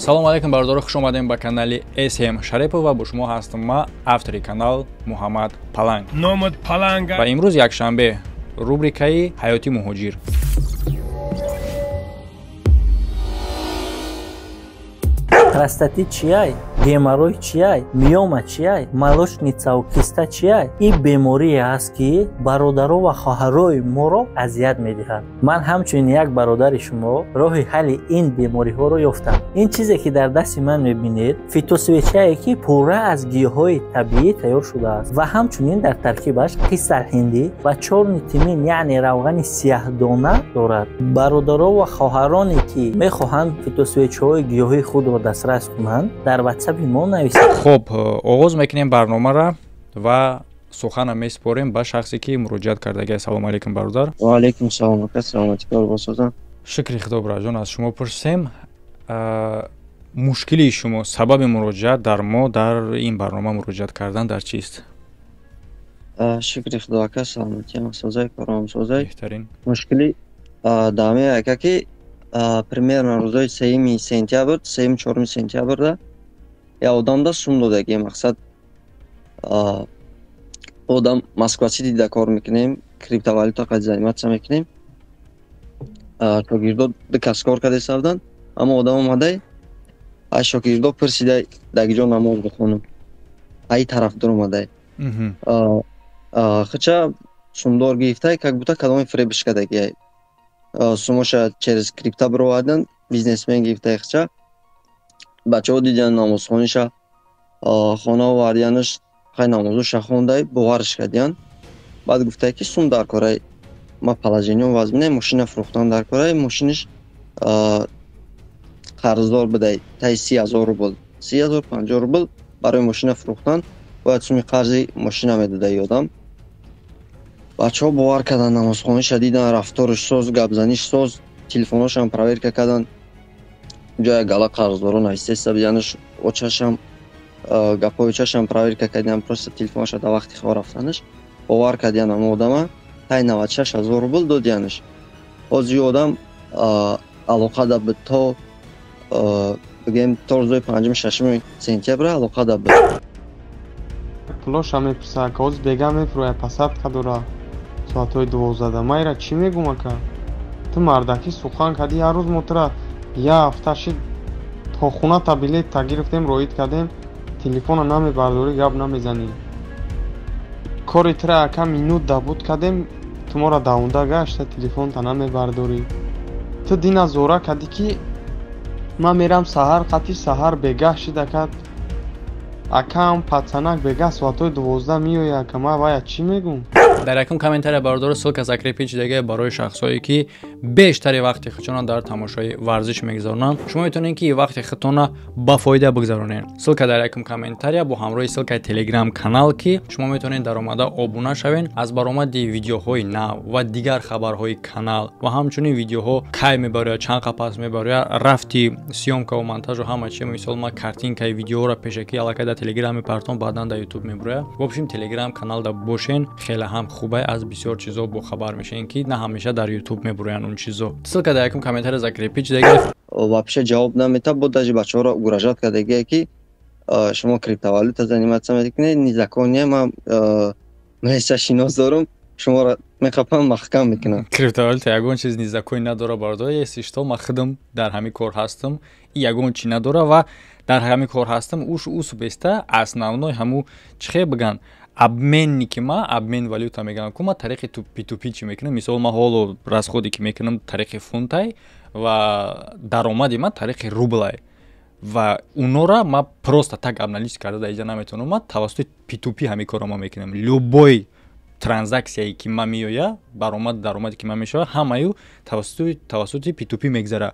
Салому алейкум, бародаро, хуш омадем ба канали SM Шарипов ва бо шумо ҳастам ман, автори канал Муҳаммад Паланг. Номад Паланга. Ва имрӯз якшанбе, рубрикаи ҳаёти муҳоҷир. Простатит чиай, геморрой чиай, миома чиай, молочницаву киста чиай? Ин беморие аст, ки бародаро ва хоҳарои моро азият медиҳад. Ман ҳамчунин як бародари шумо роҳи ҳалли ин бемориҳоро ёфтам. Ин чизе, ки дар дасти ман мебинед, фитосвечае, ки пурра аз гиёҳҳои табиӣ тайёр шудааст ва ҳамчунин дар таркибаш қисалҳиндӣ ва чёрный тмин, яъне равғани сияҳдона дорад. Бародаро ва хоҳароне, ки мехоҳанд фитосвечаҳои гиёҳии худро дастрас кунанд, дар ватсапи мо нависед. Хуб, оғоз мекунем барномаро ва сухана месупорем ба шахсе, ки муроҷиат кардагӣ. Ассалому алайкум, бародар. Ва алайкум салом, ака, саломатӣ, кор босозам. Шукри худо, бираҷон. Аз шумо пурсем, мушкилии шумо, сабаби муроҷиат дар мо, дар ин барнома муроҷиат кардан дар чист? Шукри худо, ака, саломатиам созай, корам созай. Беҳтарин. Мушкили даме, ака, ки примерно рӯзои 3 сентябр, 3-юми, 4 сентябрда як одамда сум додагӣ. Мақсад, одам Москва Сити да кор мекунем, криптовалюта қад заниматься мекунем. Шогирдо ду кас кор карда буданд, аммо одам омадай, аз шогирдо пурсидай, дар ҷо намоз бихонам, аи тарафдор омадай, хича сумдор гирифтай, как будто кадоми фиребиш кардагиай, сумоша через крипта бировардан, бизнесмен гирифтай хича. Бачаҳо дидан намозхониша, хона овардиянаш, хай намозуша хондай, боварш кардиян. Баъд гуфтай, ки сум дар корай, ма положением вазминай, мошина фурӯхтан дар корай. Мошиниш қарздор будай таи 30 000 рубл, 30 050 рубл. Барои мошина фурӯхтан бояд суми қарзи мошина медодай одам. Бачаҳо бовар карданд, намозхониша дидан, рафторш соз, гапзаниш соз, телефоношам проверка карданд, ҷоя гала қарздоро навистеста биянаш, очашам, гапҳои очашам проверка кардиан, просто телефонаша дар вақти хор рафтанаш. Бовар кардиан, ама одама таи 96 000 рубл додиянаш. Ҳозир ю одам алоқада буд то, бигем, то рӯзои 5-уми, 6 сентябра алоқада буд. Пулоша мепурса, ака, ҳозир бега мефурӯяд, посадка дора соатҳои 12-да. Ман ира чӣ мегӯм, ака? Ту мардакӣ сухан кардӣ, ҳар рӯз мо тура як ҳафта шид, то хоната билетта гирифтем, роид кардем, телефона намебардорӣ, гап намезанӣ. Кори тура, ака, минут дабуд кардем, ту моро давонда гашта, телефонта намебардорӣ. Ту дина зора кардӣ, ки ман мерам саҳар қатӣ, саҳар бегаҳ шид, ака. Акаам пацанак бегаҳ соатҳои 12 меояд, ака, ман вая чӣ мегӯм? Дар якум комментария, бародаро, ссылка закрепить шудагия барои шахсое, ки бештари вақти худшона дар тамошои варзиш мегузаронанд. Шумо метавонед, ки вақти худтона ба фоида бигзаронед. Ссылка дар якум комментария бо ҳамроҳи ссылкаи телеграм канал, ки шумо метавонед даромада обуна шавед, аз баромади видеоҳои нав ва дигар хабарҳои канал ва ҳамчунин видеоҳо кай мебарояд, чанд қапас мебарояд, рафти съёмкаву монтажу ҳама чи. Мисол, ма картинкаи видеоро пешакӣ аллакай дар телеграм мепартом, баъдан дар ютуб мебарояд. В общем, телеграм каналда бошен, хеле ҳам хубай, аз бисёр чизо бохабар мешавем, ки на ҳамеша дар ютуб мебуроянд он чизо. Ссылка дар якум комментария закрепить шудагия. Вообще ҷавоб намета. Бо даже бачаҳоро угрожать кардагие, ки шумо криптовалюта заниматься мекунед, незаконно, ман милиса шинос дорум, шуморо меқапам, маҳкам мекунам. Криптовалюта ягон чиз незаконӣ надора, бародар. Если что, ман худам дар ҳамин кор ҳастам, и ягон чи надора ва дар ҳамин кор ҳастам. Уш усбеста основной ҳаму чихе биган, обменники ма, обмен валюта мегӯям ку, ма тариқи P2P чӣ мекунам. Мисол, ма ҳоло расходе ки мекунам, тариқи фунтай ва даромади ма тариқи рублай ва унора ма просто так обналичить карда дар иҷа наметавонам. Ма тавассути P2P ҳамин корро ма мекунам. Любой транзаксияе ки ма меоя, баромад, даромаде ки ма мешава, ҳамаю тавассути P2P мегзара.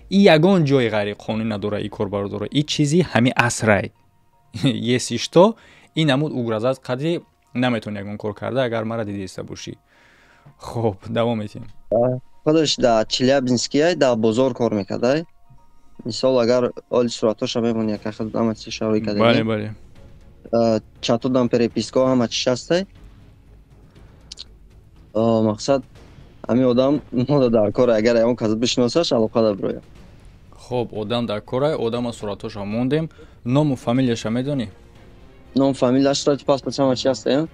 И ягон ҷои ғайриқонунӣ надора и кор, бародора, и чизи ҳами асрай. Если что, ин намуд угроза қадри наметавонӣ ягон кор карда, агар мара дидиста бошӣ. Хоб, давом метиҳем. Худаш дар Челябинския дар бозор кор мекардай. Мисол, агар оли суратоша мемонӣ, яка худ ҳама чиз шарои Бале. Кардагӣ. Бале. Чатодам перепискаҳо, ҳама чиш ҳастай. Мақсад, ҳамин одам мода дар кор, агар ягон кас бишиносаш, алоқада бирояд. Хоб, одам дар корай, одама суратоша мондем. Ному фамилияша медонӣ? Ном, фамилияш, сурати паспорт, ҳама чи ҳаста,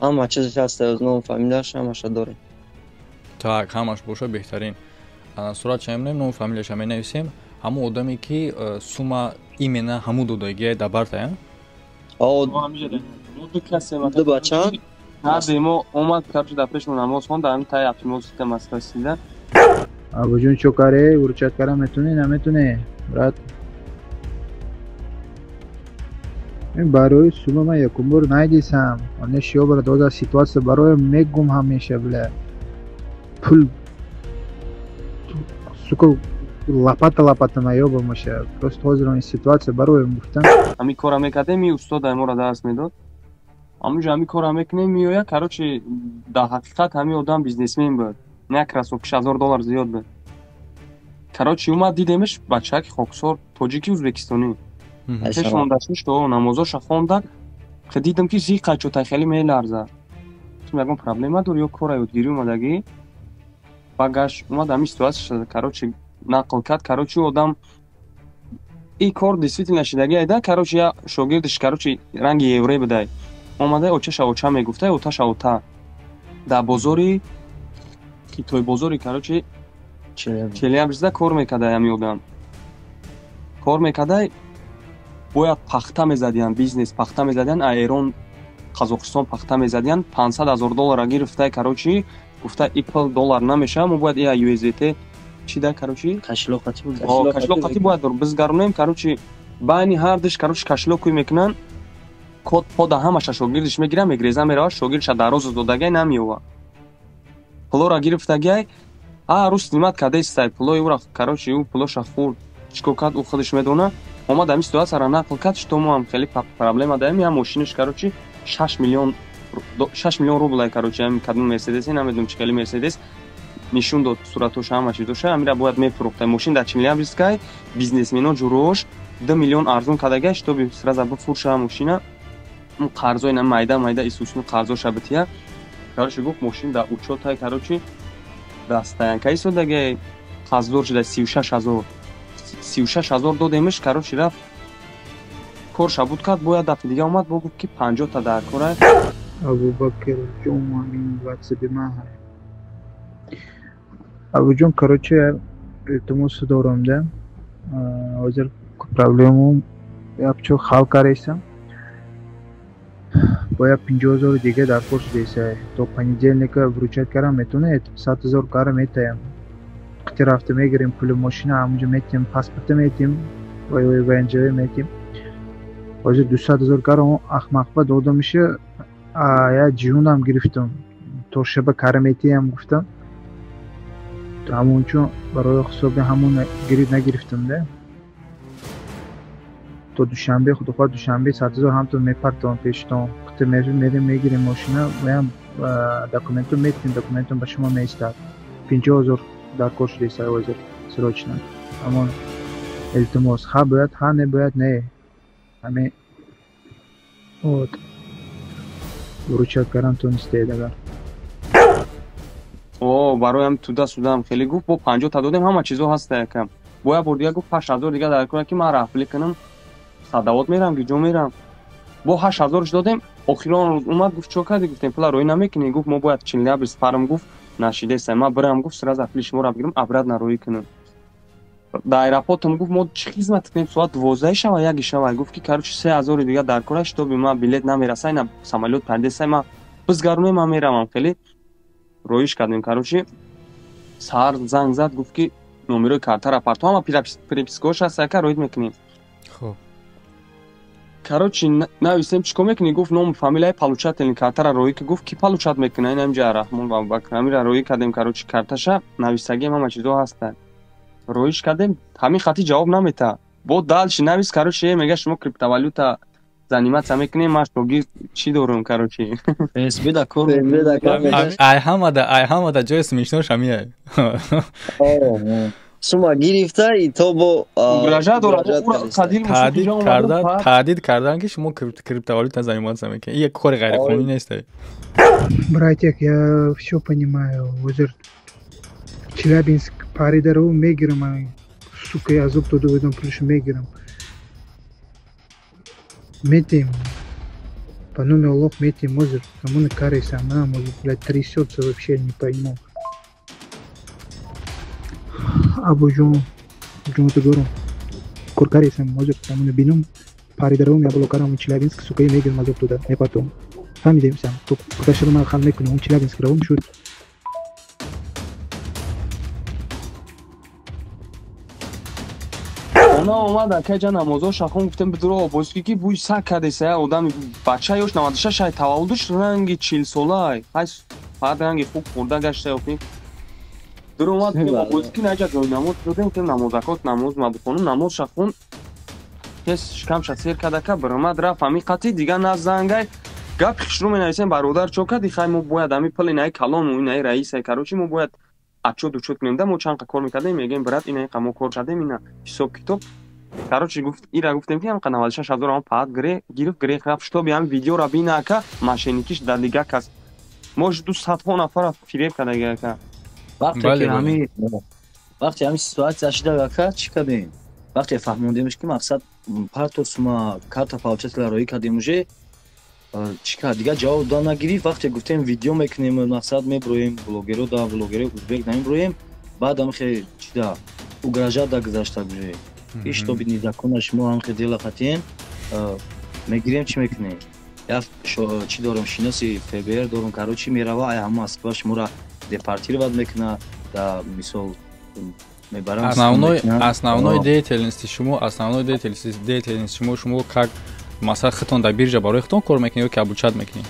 ҳама чиз ҳаста, ном, фамилияш, ҳамаша дорем. Так, ҳамаш боша, беҳтарин. Суратша мемонем, ному фамилияша менависем. Ҳамон одаме ки сума именно ҳамун додагия дар бартая. Ду бача. Мо омад, короче, дар пешмо намоз хонд, дар ҳамин таи апимоз москва сида. Абуҷон, чо каре? Выручать кара метунӣ, наметунӣ, брат? Барои сума ман якум бор найдисам. Оне шиёбара дода ситуация барои мегум ҳамеша, бля. Пул, сука, лопата лопата наёба моша. Просто ҳозир он ситуация барои гуфтам. Ҳамин кора мекардем, и устода моро дарс медод. Ҳамунҷо ҳамин кора мекунем, меояд, короче, дар ҳақиқат ҳамин одам бизнесмен буд. Не кроссовкиш 1000 доллар зиёд буд. Короче, омад, дидемш, бачаки хоксор, тоҷики ӯзбекистонӣ. Пеш монда шишт, намозоша хонда. Дидам, ки зиқа чотай хеле меларза. Ягон проблема дор ё кора ёдгирӣ омадагӣ? Багаш омад, ҳамин ситуация, короче, нақл кард. Короче, одам и кор действительно шидагӣ айда. Короче, я шогирдиш, короче, ранги еврей будай. Омада, очаша оча мегуфта, оташа ота. Дар бозори хитой, бозори, короче, Челябинскда кор мекардай. Ҳамин одам кор мекардай, бояд пахта мезадиян, бизнес пахта мезадиян, а Эрон, Қазоқистон пахта мезадиян. 500 000 доллара гирифтай, короче, гуфта, и пул доллар намешава, мо бояд ия USDT чи да, короче, кошелёк бояд бизгаронем. Короче, байни ҳардиш, короче, кошелёк кӯй мекунанд, код пода ҳамаша шогирдиш мегирад, мегреза, меравад, шогирдша дар розу додагай, намеёва. Пулора гирифтагай, а рӯз снимать кардестай пулои ӯра. Короче, ӯ пулоша хӯрд, чӣ кор кард, ӯ худаш медона. Омад, ҳамин ситуацияро нақл кард, что мо ҳам хеле проблема даем. Я мошинаш, короче, 6 миллион, 6 миллион рублай, короче, ҳамин кадом мерседесе, намедонам, чӣ хели мерседес, нишон дод суратоша, ҳама чизоша. Ҳамира бояд мефурӯхта. Мошин дар Челябинскай, бизнесмено ҷурош 2 миллион арзон кардагай, чтобы сразу бифурша мошина, қарзои на майда майда исусну қарзоша бития. Короче, гуфт, мошин дар учётай, короче, дар стоянка истодагай, қарздор шуда 36 000. 36 000 додемиш. Короче, рафт, корша буд кард. Бояд дафъи дига омад, бо гуфт, ки 50-та дар кора. Абубакр ҷон, ҳамин ватсаби ман. Абуҷон, короче, илтимос дорам да. Ҳозир проблемам якчо ҳал каресам. Бояд 50 000 дига даркор шудеса. То понедельника вручать карам метавонед? 100 000 кара метаям. Қити рафта мегирем пули мошина, ҳамунҷо метиҳем, паспорта метиҳем, ВНЖ метиҳем. Ҳозир 200 000 кара он ахмақба додамиша, я ҷиҳунам гирифтам. То шаба кара метиҳам гуфтам. Ҳамончун барои ҳисоби ҳамон нагирифтам да. То душанбе, худохоҳ, душанбе 100 000 ҳамтон мепартовам пештон. Қити мерем, мегирем мошина, ваям документон метиҳем, документон ба шумо меистад. 50 000 даркор шудеса ҳозир срочно. Ҳамон илтимос, ҳа бояд ҳа, не бояд не. Ҳамин вот вручать кардан тонистед агар. О, барои ҳам туда судам хеле гуфт, бо 50-та додем, ҳама чизо ҳаста якам. Бо як бор дига гуфт, 8000 дига дар кора, ки ман рафли кунам, садавот мерам, ки ҷо мерам. Бо 8000-ш додем. Охирон рӯз омад, гуфт, чо кардӣ? Гуфтем, пула роӣ намекунӣ? Гуфт, мо бояд Челябинск парам, гуфт, нашидеста, ман бирам, гуфт, сразу пули шуморо бигирам, обратно роӣ кунам. Дар аэропортам, гуфт, мо чӣ хизмат кунем? Соат 12 шава, яки шава. Гуфт, ки, короче, 3000 дига дар кора, чтобы ман билет намерасай, на самолёт пардесай, ман бизгарунем, ман меравам. Хеле роиш кардем. Короче, саҳар занг зад, гуфт, ки номерои картара парту, ҳама перепискаош ҳаст, яка роид мекунем. Хуб. Короче, нависем, чӣ кор мекунӣ? Гуфт, ному фамилияи получательни картара роӣ ки. Гуфт, ки получать мекуна? Ин ҳамҷа Раҳмон ва Абубакр. Ҳамира роӣ кардем. Короче, карташа нависагиам, ҳама чизо ҳаста, роиш кардем. Ҳамин хати ҷавоб намета. Бо дальше навис, короче, мега, шумо криптовалюта заниматься мекунем, ман шогирд чӣ дорам, короче. ФСБ да кор. Ай ҳамада ҷои смешнош ҳамия. Сума гирифта и то бо угрожать дорад. Таҳдид кардан, ки шумо криптовалюта заниматься мекунед. Ин як кори ғайриқонунӣ нест. Братик, я все понимаю. Ҳозир Челябинск паридару мегирам. Сука, азоб дода будам, пулашо мегирам. Метем. По номи Аллоҳ метем, ҳозир тамоми каресам, манам ҳозир, блядь, трясётся, вообще не пойму. Абуҷон, ҷонато дорам. Кор каресам, ҳозир тамоми бинум, паридаровам, яблокарам, Челябинск, сука, мегирам азоб дода, мепартом. Фаҳмидем сам. То кудашро ман хал мекунам, Челябинск равом шуд. Она омад акаҷа намозо шахон гуфтем бидро обозки ки бӯй саг кардеса я одами бача ёш 96 ай таваллудш ранги 40 солай ҳай фақат ранги хуб хӯрда гашта ёфтем. Дур омад обозки наҷа ҷой намоз додем, гуфтем намозакот намоз мабухонум намоз шахон тез шикамша сер кардака биромад рафт ҳамин қати дига на зангай гапи хишрӯ менависем бародар чо кардӣ хай мо бояд ҳамин пули наи калону инаи раисай короче мо бояд отчёт учёт кунем да мо чанд қа кор мекардем мегӯем брат ина қа мо кор кардем ина ҳисоб китоб короче гуфт ира гуфтем ки ҳамқа 96 ҳазор ам паат гире гирифт гирех рафт шитоби ҳам видеора бина ака мошенникиш дар дига кас может ду садҳо нафара фиреб кардаги ака. Вақте ҳамин ситуация шида ака чӣ кардем? Вақте фаҳмондемш ки мақсад парто сума карта получателя роӣ кардем уже чӣ кард дигар ҷавоб дода нагирифт. Вақте гуфтем видео мекунем мақсад меброем блогеро да блогерои узбек намеброем баъдам хе чида угрожать да гузашта уже ки шитоби незаконно шумо ҳам хе дела хатиен мегирем чӣ мекунем я чӣ дорам шиноси ФБР дорам короче мерава ай ҳама Москва шуморо депортировать мекуна да мисол мебарам. Основной деятельности шумо, основной деятельности шумо как масалан худтон дар биржа барои худтон кор мекунед ё ки обучать мекунед?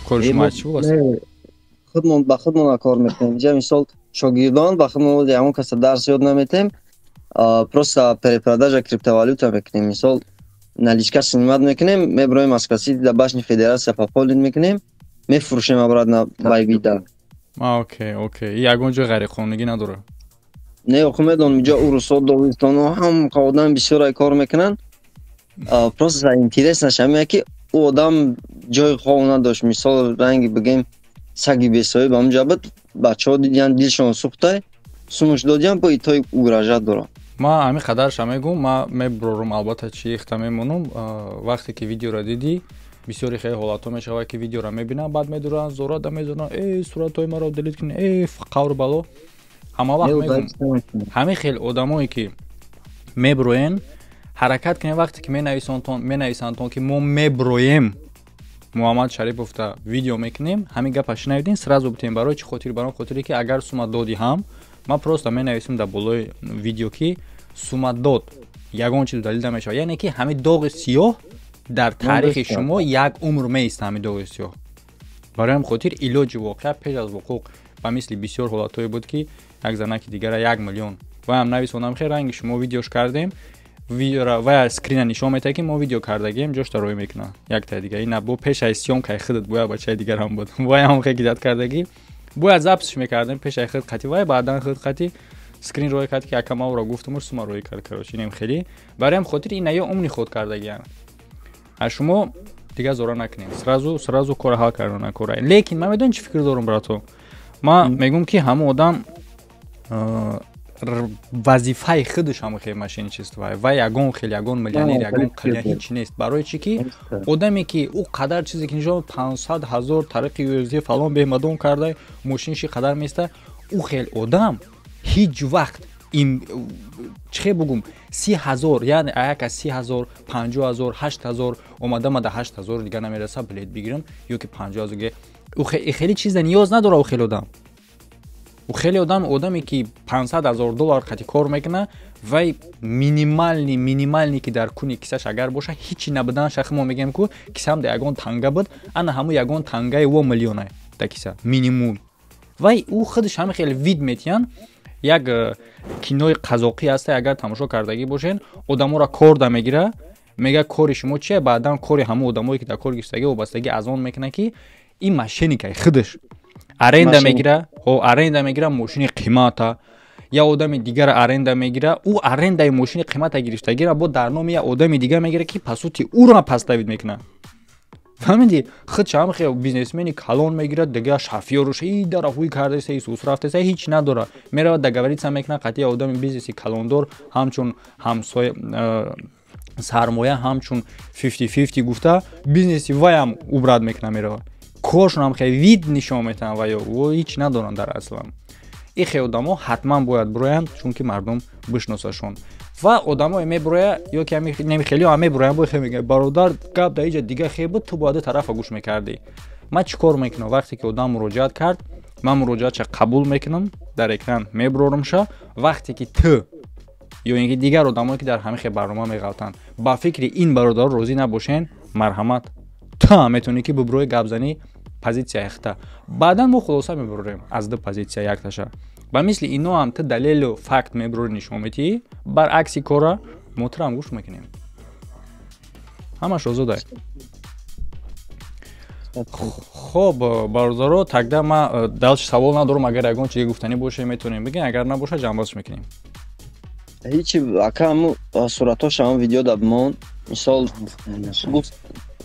Кори шумо аз чӣ буд? Худмон ба худмон кор мекунем. Инҷа мисол шогирдон ба худмон ягон каса дарс ёд наметем, просто перепродажа криптовалюта мекунем. Мисол наличка снимать мекунем, меброем Москва-Сити дар башни Федерация пополнить мекунем, мефурӯшем обратно Байбида. Окей, окей. Ягон ҷой ғайриқонунигӣ надорад? Не, охи медонам инҷа урусо, догистоно ҳам одам бисёр кор мекунанд. Просто интересно шамия ки ӯ одам ҷои хов надошт. Мисол ранги бигем саги бесоҳиб ҳамҷа буд, бачаҳо дидиян дилшон сӯхтай, сумуш додиян бо итои угрожать дорад. Ман ҳамин қадарша мегӯм, ман мебурорум албатта чи ихта мемонум. Вақте ки видеоро дидӣ, бисёри хеле ҳолатҳо мешавад ки видеоро мебинанд, баъд медуранд, зорада мезананд, э суратҳои маро делит кунед, э қавр бало. Ҳама вақт мегӯм, ҳамин хел одамое ки меброен, ҳаракат кунед вақте ки менависандтон ки мо меброем Муҳаммад Шариповта видео мекунем, ҳамин гапа шинавидин, сразу бутем. Барои чӣ хотир? Барои хотире ки агар сума доди ҳам, ман просто менависам дар болои видео ки сума дод, ягон чиз далил намешавад. Яъне ки ҳамин доғи сиёҳ дар таърихи шумо як умр меиста, ҳамин доғи сиёҳ. Барои ҳамин хотир илоҷи воқеа пеш аз вуқуқ ба мисли бисёр ҳолатҳое буд ки як занаки дигара 1 миллион ваям нависонам хе ранги шумо видеош кардем, видеора вая скрина нишон метаҳад ки мо видео кардагием, ҷошта рӯй мекунад яктаи дига. Ина бо пеш аз съёмкаи худат бояд бачаи дигарам буд, ваям хе гидат кардагӣ, бояд записш мекардем пеш аз худ қати вай, баъдан худ қати скрин рӯй кард ки ака ма ӯро гуфтамуш сума рӯй кард. Короче инем хеле барои ҳам хотир ина ё умни худ кардагиам. Аз шумо дига зора накунем, сразу кора ҳал кардан накора. Лекин ман медонам чӣ фикр дорам, брато. Ман мегӯм ки ҳамон одам вазифаи худаш ҳам хел мошенничество ва ягон хел ягон миллионер ягон қилия ҳеч нест. Барои чӣ ки одаме ки ӯ қадар чизе ки нишон 500 ҳазор тариқи USD фалон бемадон карда мошинши қадар места, ӯ хел одам ҳеҷ вақт чӣ хел бугум 30 ҳазор, яъне аяк аз 30 ҳазор, 50 ҳазор, 8 ҳазор омада ма да 8 ҳазор дига намераса билет бигирам ё ки 50 ҳазор. Ӯ хеле чиза ниёз надора ӯ хел одам. Ӯ хеле одам одаме ки 500 ҳазор доллар қати кор мекуна, вай минимални ки дар куни кисаш агар боша ҳичи набудан шахи мо мегӯем ку кисам да ягон танга буд, ана ҳамун ягон тангаи во миллионай да киса минимум. Вай ӯ худаш ҳамин хеле вид метиҳанд. Як кинои қазоқӣ ҳаста, агар тамошо кардагӣ бошен, одаморо кор да мегира, мега кори шумо чие, баъдан кори ҳамун одамое ки дар кор гирифтагӣ вобастагӣ аз он мекунад ки ин мошенникай худаш аренда мегира, аренда мегира мошини қимата, я одами дигара аренда мегира, ӯ арендаи мошини қимата гирифтагира бо дар номи я одами дигар мегира ки пасути ӯро пас давид мекунад. Фаҳмидӣ? Худша ҳам хел бизнесмени калон мегирад, дига шафёруш и дараф уй кардаеса, исус рафтеса, ҳеч надора. Меравад, договориться мекунад қатъи одами бизнеси калондор, ҳамчун ҳамсоя сармоя, ҳамчун 50-50 гуфта, бизнеси ваям убрать мекунад, меравад. Коршон ҳам хел вид нишон метаҳанд ва ё ҳеч надоранд дар аслам. Ин хел одамо ҳатман бояд бироянд, чунки мардум бишносашон. Ва одамое мебироя ё ки хелиҳо мебироянд, бо хел мегӯянд: бародар, гап дар иҷа дига хел буд, ту бояд ду тарафа гӯш мекардӣ. Ман чӣ кор мекунам? Вақте ки одам муроҷиат кард, ман муроҷиатша қабул мекунам, дар экран мебирорумша. Вақте ки ту ё ин ки дигар одамое ки дар ҳамин хел барнома меғалтанд, ба фикри ин бародаро розӣ набошен, марҳамат, ту ҳам метавонӣ ки бибирои гапзанӣ позитсияи хита. Баъдан мо хулоса мебарорем аз ду позитсия якташа. Ба мисли ино ҳам ту далелу факт мебарори, нишон медиҳӣ, баръакси кора мо тураам гӯш мекунем. Ҳамаш озодай. Хоб, бародаро, тогда ма дальше савол надорам. Агар ягон чизе гуфтанӣ боше, метавонем бигӯем, агар набоша, ҷамъбастш мекунем. Ҳечи, ака, ҳаму суратҳоша, ҳам видео да бимон. Мисол, гуфт,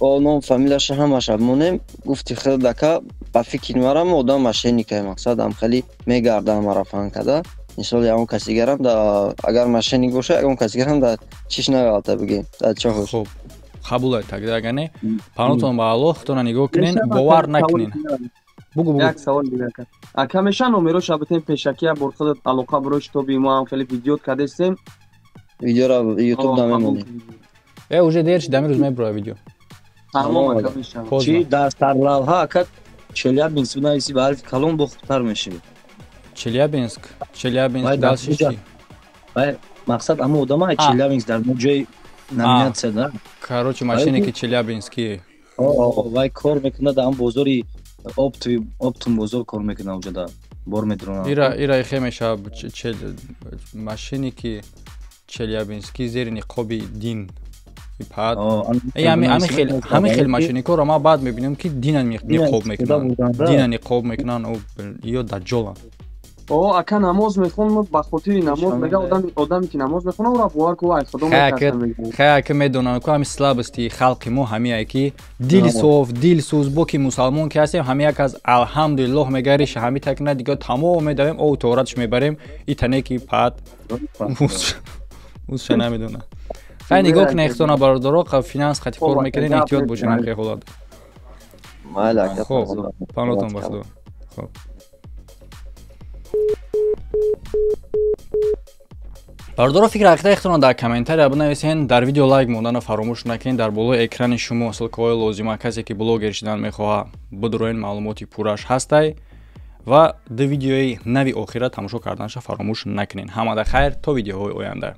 ном, фамилияша, ҳамаша бимонем. Гуфти худ, ака, ба фикри марам одам мошенникае, мақсад ам хеле мегарда ҳамаро фаҳм карда. Мисол, ягон каси дигарам да, агар мошенник боша, ягон каси дигарам да чиш нагалта, бигем, да чоҳош. Хоб, қабул, тогда агар не, панотон ба Аллоҳ, худтона нигоҳ кунен, бовар накунен. Бугу, бугу. Як савол дигар, ака. Ака, меша номероша битем, пешакӣ як бор худат алоқа бирош, тоби мо ҳам хеле видеот кардестем. Видеора ютуб да мемонем. Уже дер шид, ҳамин рӯз мебироя видео. Тамом, ака, мешавад. Чи дар сарлавҳа, ака, Челябинск бинависи ба ҳарфи калон, бо хубтар мешавад. Челябинск, Челябинск, дальше чи? Вай мақсад ҳама одама Челябинск дар ҷои номинатсия да. Короче, мошенники челябинские. Вай кор мекунад дар ҳам бозори оптом, бозор кор мекунад, уҷа да бор медронад. Ира ихе мешавад, мошенники челябинский зери ниқоби дин. Ҳамин хел мошенникоро ман баъд мебинам, ки дина ниқоб мекунанд, дина ниқоб мекунанд ё даҷҷоланд. О, ака, намоз мехон, ба хотири намоз мега, одаме ки намоз мехона, ӯро бовар ку, ай худо. Хай, ака, медонам ку, ҳами слабости халқи мо ҳамие ки дил соф, дилсӯз, бо ки мусалмон ки ҳастем, ҳами як аз алҳамдулиллоҳ мегариша, ҳами такна дига тамом медавем, о торатш мебарем, итане ки паат узша намедона. Хай, нигоҳ кунед худтона, бародаро, финанс қати кор мекунед, эҳтиёт бошед ҳамхел ҳолат. Хоб, панотон ба худо. Хоб, бародаро, фикр ақидаи худтонро дар комментария бинависен, дар видео лайк монданро фаромӯш накунед. Дар болои экрани шумо ссылкаҳои лозима. Касе ки блогер шудан мехоҳад, бидуроен, маълумоти пурраш ҳастай. Ва ду видеои нави охира тамошо карданашро фаромӯш накунед. Ҳамада хайр, то видеоҳои оянда.